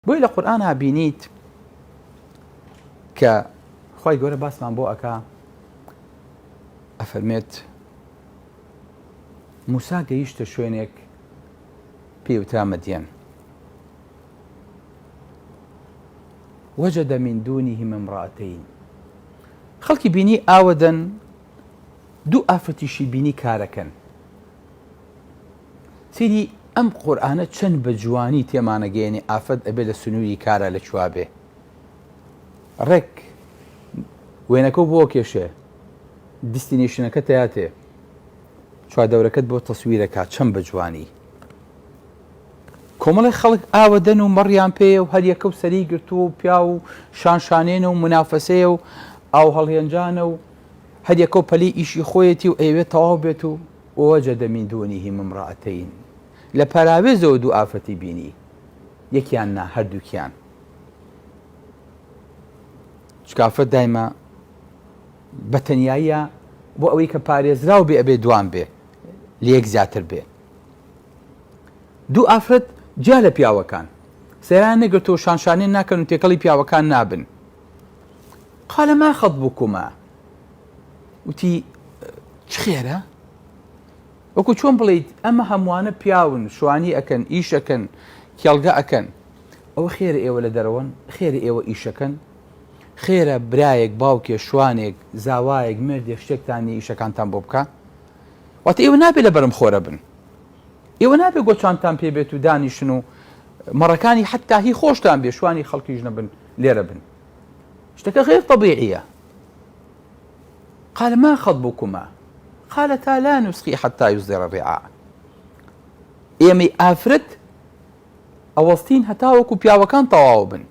بۆیە لە قورئانا بینیت کە خوای گەورە باسمان بۆ ئەکا ئەفەرمێت موسا گەیشتە شوێنێک پێی وترا مەدیەن وجد من دونهم امرأتين خەڵکی بینی ئاوەدەن دوو ئافرەتیشی بینی کارەکەن سەیری ئەم قورئانە چەند بە جوانی تێمانەگەیەنێ ئافرەت ئەبێ لە سنووری کارا لە کوێ بێ ڕێک وێنەکە بۆ کێشێ destination ەکە تیاتێ چواردەورەکەت بۆ تەسویرەکە چەند بە جوانی کۆمەڵی خەڵک ئاوەدەن و مەڕیان پێیە و هەریەکە و سەری گرتووە و پیا و شان شانێنە و منافەسەیە و ئاو هەڵهێنجانە و هەریەکە و پەلی ئیشی خۆیەتی و ئەیەوێت تەواو بێت و ووجد من دونهم امراتین لە پەراوێزەوە دوو ئافرەتی بینی یەکیان نا هەردووکیان چونکە ئافرەت دایمە بە تەنیاییە بۆ ئەوەی کە پارێزراو بێ ئەبێ دوان بێ لە یەک زیاتر بێ دوو ئافرەت جیا لە پیاوەکان سەیران نەگرتەوە شانشانێن ناکەن و تێکەڵی پیاوەکان نابن قال ما خطبكما وتی چ خێرە؟ وەکو چۆن بڵێیت ئەمە هەمووانە پیاون شوانی ئەکەن ئیشەکەن کێڵگە ئەکەن ئەوە خێرە ئێوە لە دەرەوەن خێرە ئێوە ئیشەکەن خێرە برایەک باوکێ شوانێک زاوایەک مردێک شتێکتان نیە ئیشەکانتان بۆ بکە واتە ئێوە نابێ لە بەرم خۆرە بن ئێوە نابێ گۆچانتان پێ بێت و دانیشن و مەڕەکانی حتا هی خۆشتان بێ شوانی خەڵکیش نەبن لێرە بن شتەکە غێر طبیعیە قال ما خطبكما قالتا لا نسقي حتى يصدر الرعاء ئێمەی ئافرەت ئەوەستین هەتاوەکو پیاوەکان تەواو بن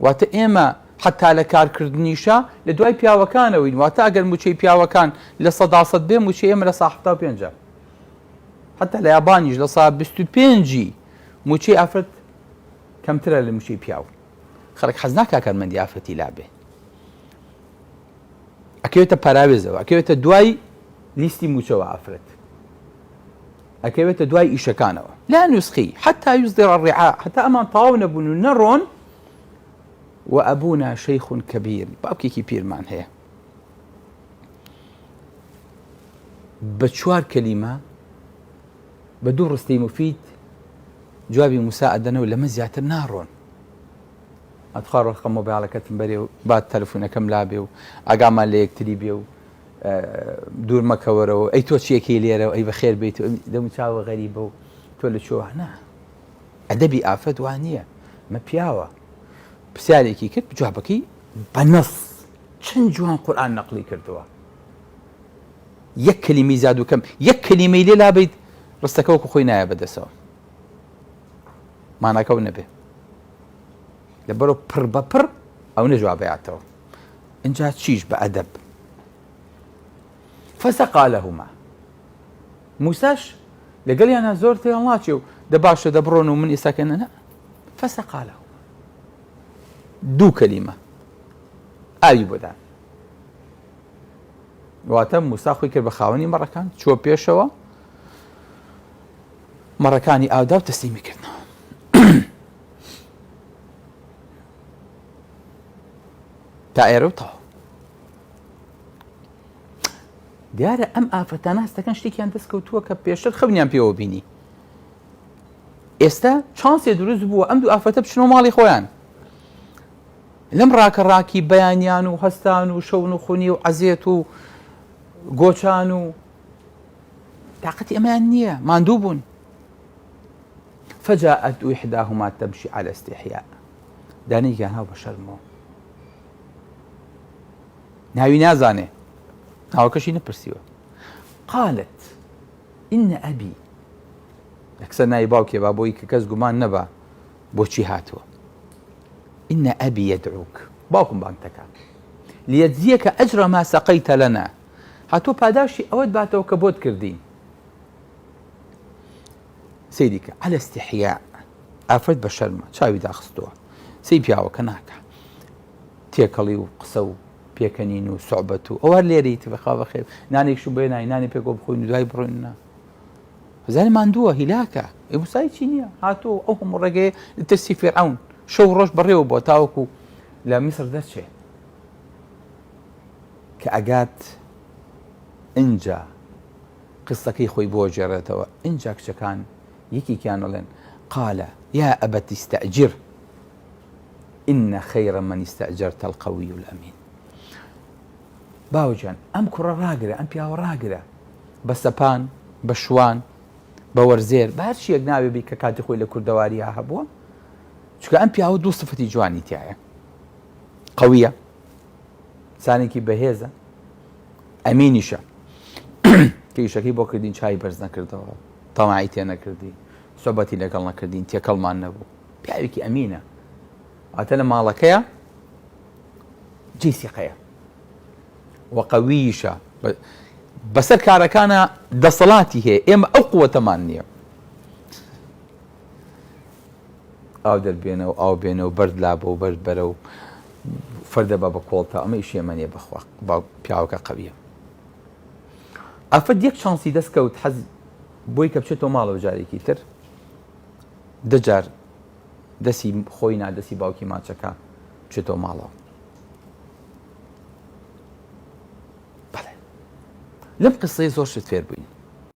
واتە ئێمە حتا لە کارکردنیشە لە دوای پیاوەکانەوەین واتە ئەگەر موچەی پیاوەکان لە سەداسەد بێ موچەی ئێمە لە سا 75 حتا لە یابانیش لە سا 25 موچەی ئافرەت کەمترە لە موچەی پیاو خەڵک حەز ناکا کارمەندی ئافرەتی لابێ ئەکەوێتە پەراوێزەوە ئەکەوێتە دوای لیستی موچەوە ئافرەت ئەکەوێتە دوای ئیشەکانەوە لا نسخی حتا يصدر الرعاء حتا ئەمان تەواو نەبوون و نەڕۆن و ئەبوونا شەیخ کەبیر باوکێکی پیرمان هەیە بە چوار کەلیمە بە دوو ڕستەی مفید جوابی موسا ئەدەنەوە لەمە زیاتر ناڕۆن ئەتخوا ڕۆخە مۆبایلەکەتم بەرێ و با تەلەفونەکەم لابێ و ئاگامان لە یەکتری بێ و دوور مەکەوەرەوە ئەی تۆ چیەکەی لێرە و ئەی بەخێر بیت و دەم چاوە غەریبە و تۆ لە چۆ نا ئەدەبی ئافرەت وا نییە مە پیاوە پرسیارێکی کرد جوابەکەی بەنەس چەند جوان قورآن نەقلی کردووە یەک کەلیمەی زیاد و کەم یەک کەلیمەی لێ لابەیت ڕستەکە وەکو خۆی نایە بەدەسەوە ماناکە و نەبێ لەبەرەوە پڕ بە پڕ ئەو نەجوابیاتەوە اینجا چیش بە ئەدەب فسقا لهما موساش لەگەڵیانە زۆر تێڵ ناچێ و دە باشە دەبڕۆن و من ئێستاکە نە فسقا لهما دوو کەلیمە ئاوی بۆدان واتە موسا خۆی کرد بە خاوەنی مەڕەکان چووە پێشەوە مەڕەکانی ئاودا و تەسلیمی کردنەوە تا ئێرە و تەواو دیارە ئەم ئافرەتانە هەستەکەن شتێکیان دەستکەوتووە کە پێشتر خەونیان پێوە بینی ئێستا چانسێ دروست بووە ئەم دوو ئافرەتە بچنەوە ماڵی خۆیان لەم ڕاکە ڕاکی بەیانیان و هەستان و شەون و خونی و عەزێت و گۆچان و تاقەتی ئەمەیان نییە ماندوو بوون فجاءت إحداهما تمشي على استحياء دانێکیان هاو بە شەرمەوە ناوی نازانێ ناوەکەشی نەپرسیوە قالت إن أبي یەکسەر ناوی باوکێ با بۆی کە کەس گومان نەبا بۆچی هاتووە إن أبي يدعوك باوکم بانگ دەکات ليجزيك أجر ما سقيت لنا هاتووە پاداشتی ئەوەت باتەوە کە بۆت کردین سەیری کە على استحياء ئافرەت بە شەرمە چاوی داخستووە سەی پیاوەکە ناکە تێکەڵی و قسە و پێکەنین و سوعبەت و ئەوە لێرەی بەخوا بەخێر نانێک شو بێ نای نانی پێکەوە بخۆین و دوای بڕۆین نا. زانی ماندووە هیلاکە ئێ موسا هیچی نییە هاتووە ئەو هەموو ڕێگەیە لە ترسی فیرعەون شەو ڕۆژ بەڕێوە بووە تاوەکو لە میسر دەرچێ کە ئەگات ئینجا قسەکەی خۆی بۆ گێڕێتەوە ئینجا کچەکان یەکێکیان ئەڵێن قال يا أبت استأجر إن خير من استأجرت القوي الأمين باوەگیان ئەم کوڕە ڕاگرە، ئەم پیاوە ڕاگرە، بە سەپان، بە شوان، بە وەرزێر، بە هەر چییەک ناوێ بی کە کاتی خۆی لە کوردەوارییا هەبووە، چونکە ئەم پیاوە دوو سفەتی جوانی تیایە، قەوییە، ئینسانێکی بەهێزە، ئەمینیشە، کە ئیشەکەی بۆ کردین چای بەرز نەکردەوە، تەماعی تێ نەکردین، سۆبەتی لەگەڵ نەکردین، تێکەڵمان نەبوو، پیاوێکی ئەمینە، واتە لە ماڵەکەیە جێی سیقەیە و قەویشە بەسەر کارەکانە دەسەڵاتی هەیە ئێمە ئەو قوتەمان نییە ئاو دەربێنە و ئاو بێنە و بەرد لا بۆ بەرد بەرە و فەردە بە بە کۆڵتە ئەمە ئیشی ئێمە نییە بەخوا با پیاوەکە قەویە ئافرەت یەک چانسی دەست کەوت حەز بۆی کە بچێتەوە ماڵەوە جارێکی تر دەجار دەسی خۆی نا دەسی باوکی ماچەکە بچێتەوە ماڵەوە بەڵێ لەم قسەی زۆر شت فێر بووین.